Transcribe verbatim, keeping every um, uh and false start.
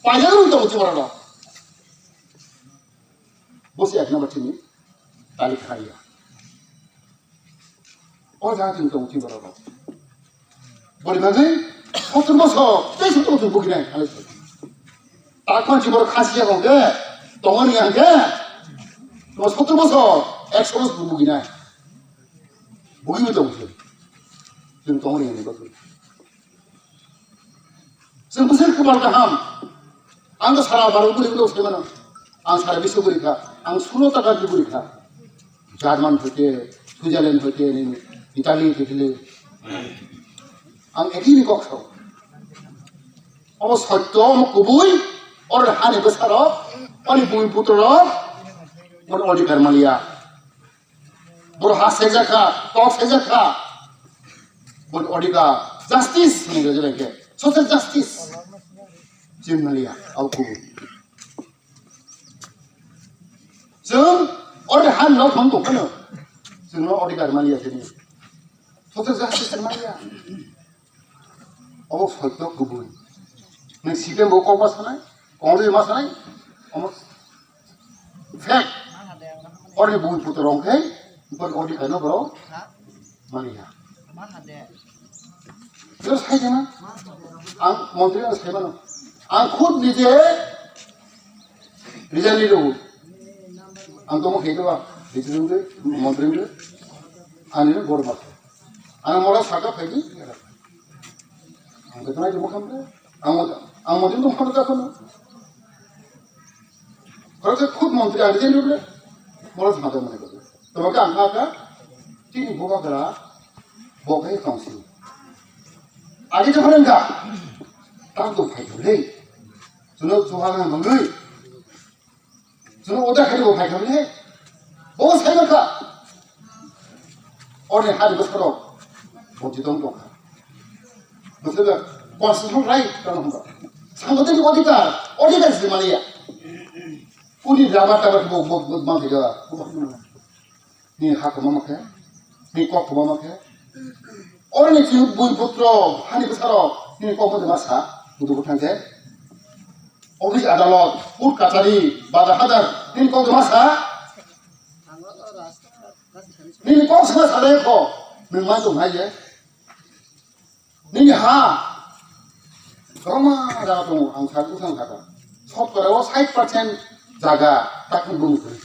Paijak rok tongo chini borok rok. Bo se ek number chini tali khaiya. O jaga chini tongo chini borok rok. Boni bagwi sottor bosor, tei sottor bosor buginai, ani se. Takma chini borok khasiya hwnkhe, tongo ni hwnkhe, no sottor bosor, ekso bosor buginai. Bugiwi tongo se. Chwng tongo ni hwnkhe bagwi. Chwng bwswk kwbang kaham. Ang to sara baro buri buri sai mano. Ang sara bisw buri kha. Ang sulo taka di buri kha. German hoite, Switzerland hoite, nini Italy hoite. Ang ekini kok sao. Omo sotto, omo kubui, or hani bwsarok, ani bui putrok, mon odhikar maliya. Boro ha sejak kha, kok sejak kha. Boro odhikar, justice hwnwi rwjak khe, social justice. Chwng maliya, abo kubui. Chwng oro ha nok thang tong phano. Chwngno odhikar maliya chini. Social justice maliya. Obo sotto kubui. Nang C P M bo kok ma sanai, Congress ma sanai, omo fact. Orni bui puto rong khe, bor odi kaino bro. Mani ya. Yo sai jana. Ang montri ang sai mano. Ang khud nije resign ni do. Ang tomo khe do ba. Resign de, montri de. Ani bor ma. Ang mora saka phaidi. Ang betonai jumbo khamle. Ang mo-, ang modi no phano dakho no. Khoroksa khud montri ang jeni bole. Mora saka mane ko. Tomo ka ang ka ka. Tini boga gra. Boga hi tongsi. Agi to phano ka. Tang to phai le. Suno suha na mangui. Chwng oda khe bo phai kha bini. Bo sai kha. Ore hari bwsarok. Bo jitong tong kha. Bwsarok constitutional right tong kha. Sangha tini odhikar, odhikar se maliya. Kuni raba taba bo, bo, bo, ma khe ga. Ni ha koma ma khe. Ni kok koma ma khe. Ore ni chwng bui putro, hani bwsarok. Ni kok mo ma sa. Budu butang khe. Office adalot, court kachari, bazar hazar, nini kok ma sa? Nini kok sa sa de ko, nung ma tong hai je. Nini ha. Roma jaga tongo, ang sa kusang kata. Sob kore o sait percent jaga, tak ni bung kore.